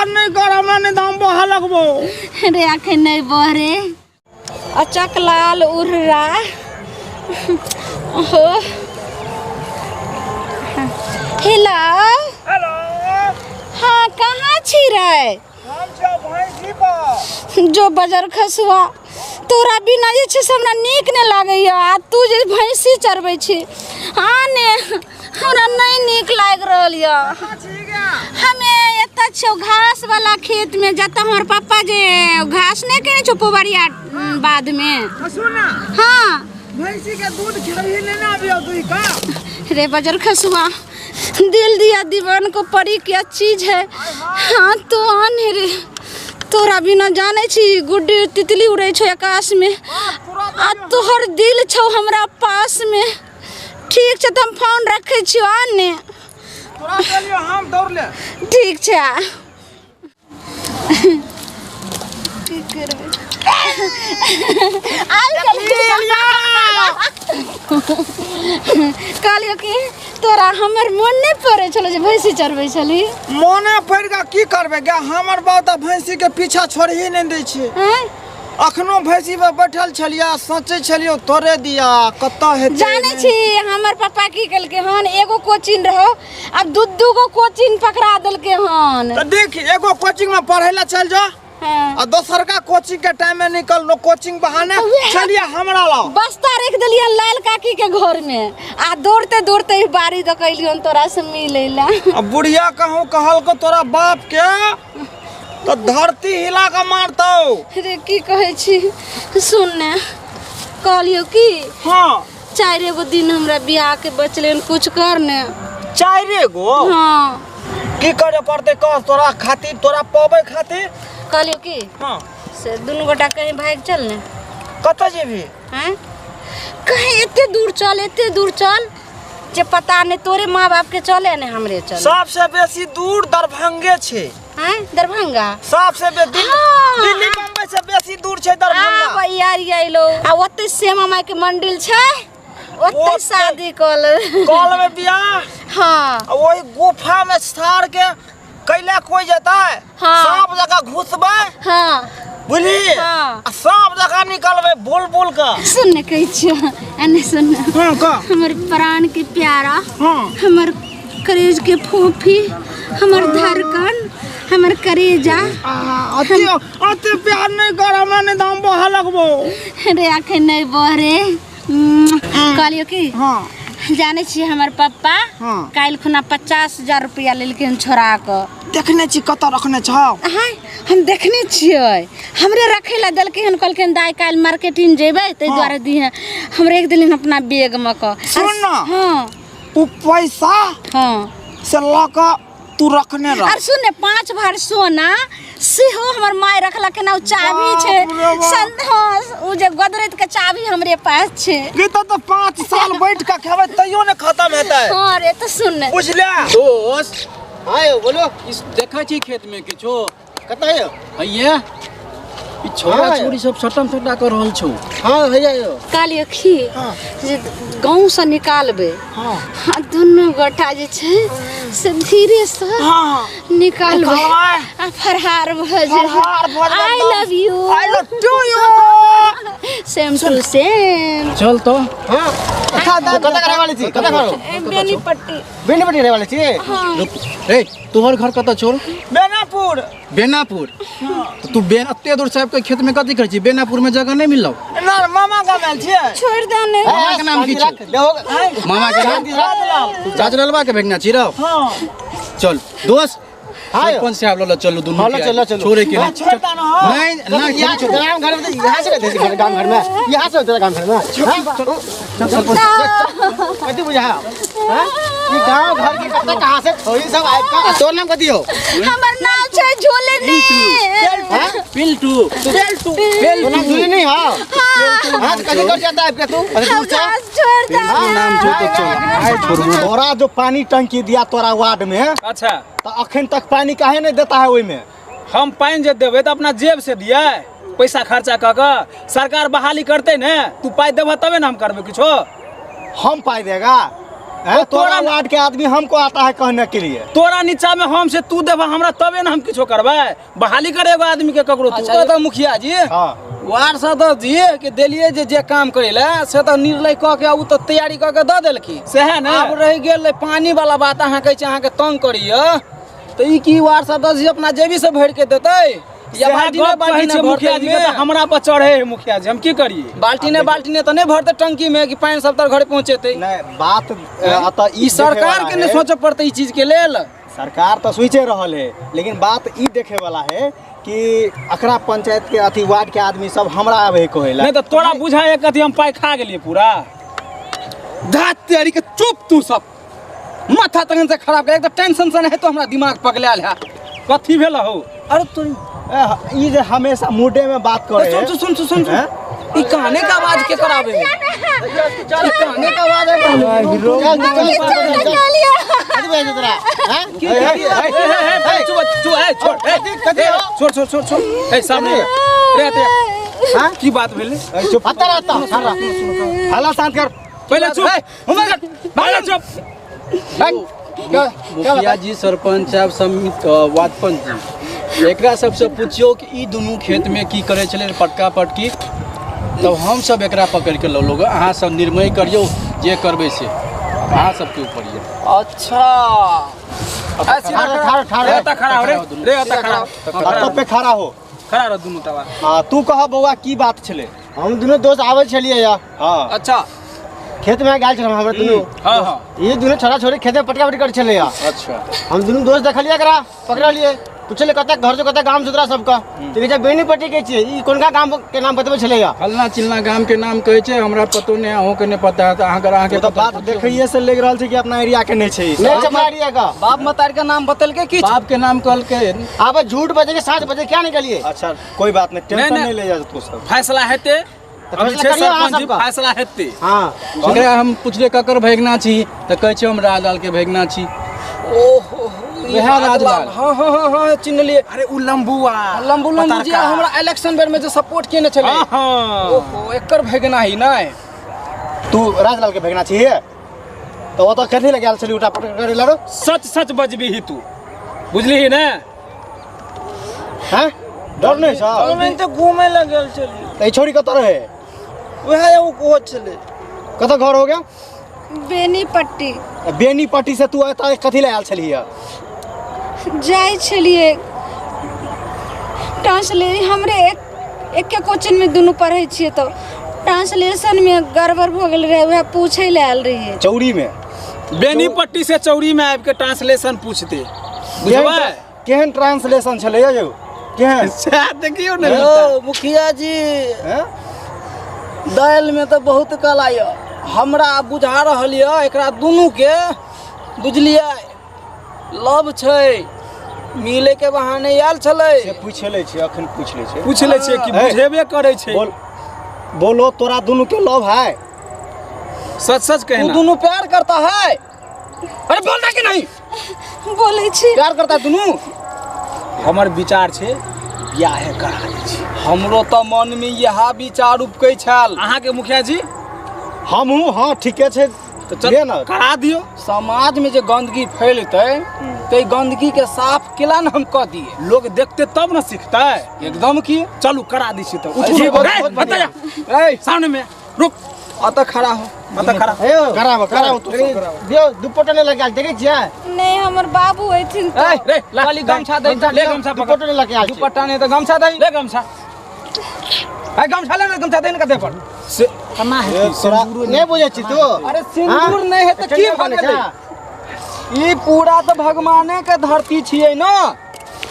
प्यार नहीं कर, हमरा नहीं तऽ हम बहऽ लगबो। रे अखन नहीं बह रे। अचक लाल उर्रा हो। हेलो। हेलो। हाँ कहाँ छी रे? हम छौ भैंसी पर। जो बजर खसुआ, तोरा बिना जे छै से हमरा नीक नहि लागैया, आ तू जे भैंसी चरबै छी, हाँ ने हमरा नहि नीक लागि रहल यऽ। हमे एतऽ छियौ घास वाला खेत में, जतऽ हमर पप्पा जे घास नहि केने छौ पुबरिया बाध में। सुन ना। हाँ। भैंसी के दूध खिलबही नहि ने अबियौ दुहि का। रे बजर खसुआ, दिल दिया दीवान को परी क्या चीज है। हाँ तू आन रे, तोरा बिना जाने छी गुड्डी तितली उड़े छौ आकाश में, आ तोहर दिल छौ हमरा पास में। ठीक छै तऽ हम फोन रखै छियौ, आन ने। तोरा चलियो हम दौड़ ले। ठीक छै आ। की करबै? कहलियौ कि तोरा हमर मोन नहि पड़ै छलो जे भैंसी चरबै छली? मोने पड़ि कऽ की करबै गे, हमर बाप तऽ भैंसी के पीछा छोड़ही नहि दै छै। आँय? अखनो भैंसी पर बैठल छलियै, सोचै छलियै तोरे दिया कतऽ हेतै। जानै छी हमर पप्पा की केलकै हन? एगो कोचिंग रहो, आब दू दू गो कोचिंग पकड़ा देलकै हन। तऽ देख, एगो कोचिंग में पढ़ै लए चल जा आ दोसरका कोचिंग के टाइम में निकल लो कोचिंग बहाने चलिए हमरा लग। बस्ता रख देलियन लाल काकी के घर में, आ दौड़ते दौड़ते ई बाड़ी दऽ के अइलियन तोरा से मिलै ला। आ बुढ़िया कहूँ कहलको तोरा बाप के तो धरती हिला के मारतौ। रे की कहै छी? सुन ने, कहलियौ की, हाँ। चारि गो दिन हमरा बियाह के बचले हन, कुछ कर ने। चारि गो? हाँ। की करे पड़तै कह, तोरा खातिर, तोरा पबै खातिर? कहलियौ की, हाँ। से दुनू गोटा कहीं भागि चल ने। कतऽ जेबही? हैं? कहीं एते दूर चल, एते दूर चल जे पता नहीं तोरे माँ बाप के चले ने हमरे चले। सबसे बेसी दूर दरभंगे छै। हैं? दरभंगा? सबसे हाँ। दिल्ली बम्बई से बेसी दूर छै दरभंगा। हाँ, भैया अइलो। आ ओते श्यामा माई के मंदिर छै, ओते ओते शादी कऽ लेबै। कऽ लेबै बियाह? हाँ। आ ओहि गुफा में सार के कैला कोई जेतै? हाँ। सांप जकाँ घुसबै। हाँ। बुझली? हाँ। आ सांप जकाँ निकलबै बुल बुल के। सुन ने कहै छियौ, एने सुन ने। हाँ, कह। हमर प्राण के प्यारा, हाँ। हमर करेज के फोफी, हमर धड़कन, हमर करेजा। आ, अते अते प्यार नहीं कर, हमरा नहीं तऽ हम बहऽ लगबो। रे अखन नहीं बह रे। कहलियौ की, हाँ। जानै छियै हमर पप्पा हाँ। काल्हि खुना 50,000 रुपया लेलखिन छोड़ा कऽ। देखने छी कतऽ रखने छौ? हाँ, हम देखने छियै, हमरे रखै लए देलकै हन, कहलकै दाइ काल्हि मार्केटिंग जेबै ताहि हाँ। दुआरे दिहे। हम राखि देलियन अपना बैग मे कऽ। सुन ना। हाँ। उ पैसा हाँ। से लऽ कऽ तू रखने रह। और सुन ने, 5 भर सोना सेहो हमर माय रखलक हन, उ चाभी छै। बाप रे बाप। हाँ, उ जे गोदरेज के चाभी हमरे पास छै। गे तऽ तऽ 5 साल बैठ कऽ खेबै तैयो ने खत्म हेतै। हाँ रे, तऽ सुन ने। बुझले? दोस्त। हाँ यौ, बोलो। इस देखै छी खेत में किछो? कतऽ यौ? हैया। ई छोरा हाँ। छोरी सब सटम सटा कर रहल छौ। हाँ, हैया यौ। कहलियौ की हाँ। जे गाँव से निकालबै। हाँ। हाँ, दुनू गोटा जे छै से धीरे से हाँ। निकालबै। निकालबै। आ फरहार भऽ जेबै। फरहार भऽ जेबै। I love you. I love to you. Same to same. चल तो। हाँ। कतऽ के रहै वाली छी? कतऽ घर? बेनीपट्टी। बेनीपट्टी रहै वाली छी? हाँ। रुक। ए, तोहर घर कतऽ छौ? बेनापुर। बेनापुर? हाँ। तऽ तू एते दूर से आबि कऽ खेत में कथी करै छी? बेनापुर में जगह नहीं मिललौ? ना, मामा गाँव आयल छियै। छोड़ि दे ने। मामा के नाम की छौ? मामा के नाम? राजलाल। राजलालबा के भेटना छी रौ? हाँ। चल दोस्त। हाँ यौ। सरपंच साहब लऽ चलू दुनू हाँ, लऽ के। चलू, लऽ चलू। छोड़े के हाँ, नहीं। छोड़ दे ना, हाँ। नहीं, नहीं, यहाँ चलू, चलू। गाँव घर में तो यहाँ से रहते थे, गाँव घर में। यहाँ से होते थे गाँव घर में। हाँ? चल, सरपंच। कथी बुझा? हाँ? ई गाँव घर के कतऽ कहाँ से छोरी सब आबि कऽ। तोर नाम कथी हौ? हमर नाम छै झोलनी। हाँ? पिल्टू। पिल्टू। तोर नाम झोलनी हौ? हाँ, तो कथी कर जाता आबि कऽ तू? अरे दूर से। घास छोड़ दे। पिल्टू नाम छौ तऽ चल। आइ छोड़बो। तोरा जो पानी टंकी दिया तोरा वार्ड में, अच्छा। तो अखन तक पानी काहे नहीं देता है ओहिमे? हम पानि जे देबै तऽ अपना जेब से दियै, पैसा खर्चा कऽ कऽ। सरकार बहाली करतै ने, तू पाइ देबह तबे ने हम करबै किछो। हम पाइ देगा? तोरा वार्ड के आदमी हमको आता है कहने के लिए। तोरा नीचा में हम से तू देबा हमरा तबे ना हम किछो करबै। बहाली करे एगो आदमी के ककरो तू। अच्छा तो मुखिया जी वार्ड सदस्य जी के देलिए जे जे काम करेला से तो निर्णय क के उ तो तैयारी क के the देलखिन सएह ने। आब रहि गेल पानी वाला बात अहाँ कहै छी अहाँ के तंग करिय तो ई की वार्ड सदस्य जी अपना जेबी से भरि के देतै या बाल्टी बाल्टी ने मुखिया जी के तो हमरा पर चढ़े है मुखिया जी, हम की करिए? बाल्टी ने तो नहीं भरते टंकी में कि पानी सब तर घरे पहुंचेते। नहीं बात अतः ई सरकार के नहीं सोचे पड़ते ई चीज के लेल। सरकार तो सोचे रहल है लेकिन बात ई देखे वाला है कि अकरा पंचायत के अथी वार्ड के आदमी सब हमरा आवे कहेला। नहीं तो तोरा बुझा है कथी हम पाई खा गेलिए पूरा। धात तैयारी के चुप तू सब माथा तखन से खराब कर, एक तो टेंशन से नहीं तो हमरा दिमाग पगलायल है। कथी भेल हो? अरे तू ई जे हमेशा मुडे में बात करे। सुन सुन सुन सुन ई कहने का आवाज के करावे है? ई कहने का आवाज है। हीरो छोड़ छोड़ छोड़ छोड़ ए सामने रे ते हां की बात भेलै? चुप हल्ला शांत कर पहले चुप पहले चुप। मुखिया जी सरपंच साहब समित वार्ड पंच जी एकरा सबसे पूछियो कि ई दुनू खेत में की करे छलै पटका पटकी, तब हम सब एकरा पकड़ के लऽ लोग। अहाँ सब निर्णय करियो जे करबै से अहाँ सबके ऊपर ये। अच्छा खड़ा हो रे रे खड़ा पे खड़ा हो खड़ा रह दुनू तवा। हां तू कह बौआ की बात छलै? हम दुनू दोस्त आबै छलियै या। हां अच्छा खेत में गेल छल हमरा दुनू। हां हां ये दुनू छोरा छोरी खेत में पटका पटकी करै छलै। अच्छा हम दुनू दोस्त देखलियै एकरा पकड़लियै पूछलियै कतऽ घर छौ कतऽ गाम छौ तोरा सबके, तऽ कहै छै बेनीपट्टी के छियै। ई कोनका गाम के नाम बतबै छलै? फलना चिलना गाम के नाम कहै छै, हमरा पतो नहि अहूँ के नहि पता है, तऽ अहाँके तऽ बात देखैये से लागि रहल छै कि अपना एरिया के नहि छै। नहि छै अपना एरिया के। बाप मतार के नाम बतेलकै की? बाप के नाम कहलकै। आब झूठ बजै के 7 बजे क्या निकलिए? अच्छा कोई बात नहीं, टेंशन नहीं ले जा तू सब। फैसला हेतै फैसला हेतै। हां ओकरा हम पुछलियै ककर भैगना छी तऽ कहै छै हम राजलाल के भैगना छी। ओहो वएह राजलाल। हां हां हां हां चिन्हलियै। अरे उ लंबुआ लंबू लंबू जे हमरा इलेक्शन बेर में जे सपोर्ट केने छलै। हां ओहो एकर भैगना ही नै। तू राजलाल के भैगना छी तऽ ओतऽ कथी लए गेल छली उठा पटक करे लड़ो? सच सच बजबी ही तू बुझलिही ने? हैं डर नहीं छ? हम तऽ घूमे लए गेल छली। तऽ ई छोरी कतऽ रहे? वएह एगो कोच छलै। कतऽ घर हो गया? बेनीपट्टी। बेनीपट्टी से तू एतऽ कथी लए आयल छलियै? जाइ छलियै ट्रांसलेशन हमरे एके कोचिंग में दुनू पढ़ै छियै तऽ ट्रांसलेशन में गड़बड़ भऽ गेल रहै वएह पूछै लए आयल रहियै। चौरी में? बेनीपट्टी से चौरी में आबि के ट्रांसलेशन पूछते बुझबै? केहन ट्रांसलेशन छलै यौ? केहन? सएह देखियौ ने। ओ मुखिया जी दालि में तऽ बहुत कला यऽ, हमरा बुझा रहल यऽ एकरा दुनू के बुझलियै लव छै, मिले के बहाने आयल छलै। से पूछ लै छियै अखन पूछ लै छियै। पूछ लै छियै कि बुझेबे करै छै। बोल बोलो तोरा दुनू के लव है? सच सच कहना। तू दुनू प्यार करता है? अरे बोलना कि नहीं? बोलै छी। प्यार करता दुनू? हमर विचार छै बियाहे करा दै छी। हमरो तऽ मन में यह विचार उपकै छल। अहाँके मुखिया जी? हमहूँ हाँ ठीके छै तऽ चल ने करा दियौ। समाज में जे गंदगी फैलतै तऽ गंदगी के साफ केला ने हम कऽ दिए, लोग देखते तब ने सीखतै। एकदम की चलू करा दै छी तऽ। उठू सामने में रुक अतः खड़ा हो अतः खड़ा कराबो कराबो तू दियौ दुपट्टा नहि लगा देखै छियै? नहि हमर बाबू अइथिन तऽ रे खाली गमछा दै ले गमछा पकड़। दुपट्टा नहि लगा दुपट्टा नहि तऽ गमछा दै ले गमछा। ए गमछा ले ने गमछा दे ने कते पर से केना हेतै? सिंदूर नहि बुझै छी तू? अरे सिंदूर नहि हेतै की भऽ गेलै? ई पूरा तऽ भगवाने के धरती छियै ने।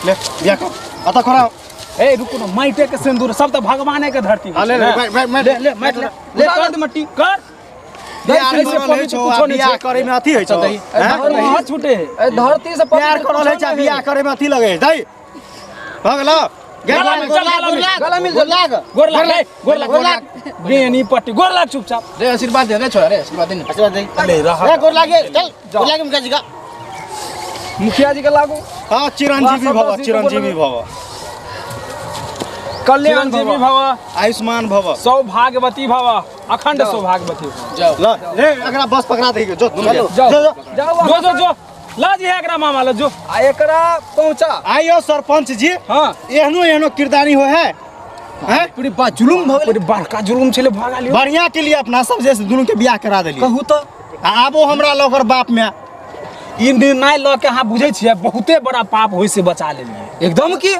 ले बियाह कर अतः खड़ा। ए रुकू ना, माइटे के सिंदूर सब तऽ भगवाने के धरती। ले ले ले ले माइट ले ले कर मट्टी कर। बियाह करे में अथी होइ छौ? छूटे ए धरती से प्यार करल होइ छै, बियाह करे में अथी लगै है। दई भऽ गेलौ? गला मिल गोर लाग गोर लाग गोर लाग बेनीपट्टी गोर लाग चुपचाप रे आशीर्वाद दे रे छोरा रे आशीर्वाद दे ने। आशीर्वाद दे ले रह रे गोर लागे चल गोर लागे मुखिया जी का। मुखिया जी के लागू। हां चिरंजीवी भव चिरंजीवी भव। कल्याण जीवी भव, आयुष्मान भव, सौभाग्यवती भव, अखंड सौभाग्यवती भव। जाओ ल रे एकरा बस पकड़ा दे जो चलो। जो जो जाओ। जो जो जो ला जी है एकरा मामा ल जो। आ एकरा पहुंचा। आइयो सरपंच जी। हां एहनो एहनो किरदानी हो है हैं? पूरी बा जुलुम भऽ गेलै। बड़ी बड़का जुलुम छलै भऽ गेल। बढ़िया के लिए अपना सब जे दुनू के बियाह करा देलियै। कहू तऽ आ आबो हमरा लग ओकर बाप में ई निर्णय लऽ के अहाँ बुझै छियै बहुते बड़ा पाप होइ से बचा लेलियै एकदम की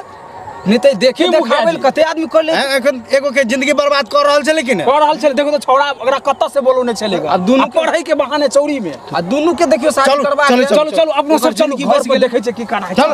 नहीं तऽ देखे की मुखिया देखाबै जी? कते आदमी कर ले। हैं, एखन एगो के जिंदगी बर्बाद कर रहल छै लेकिन कह रहल छलै। देखो तऽ छौड़ा ओकरा कतऽ से बोलौने छलै। आ दुनू आ पढ़ै के बहाने चौरी में आ दुनू के देखियो शादी चलू, करबा चलू, के। चलू चलू अपनो ओकर सब चलू जिंदगी घर बस पर गेलै। देखै छियै की करा। चलू।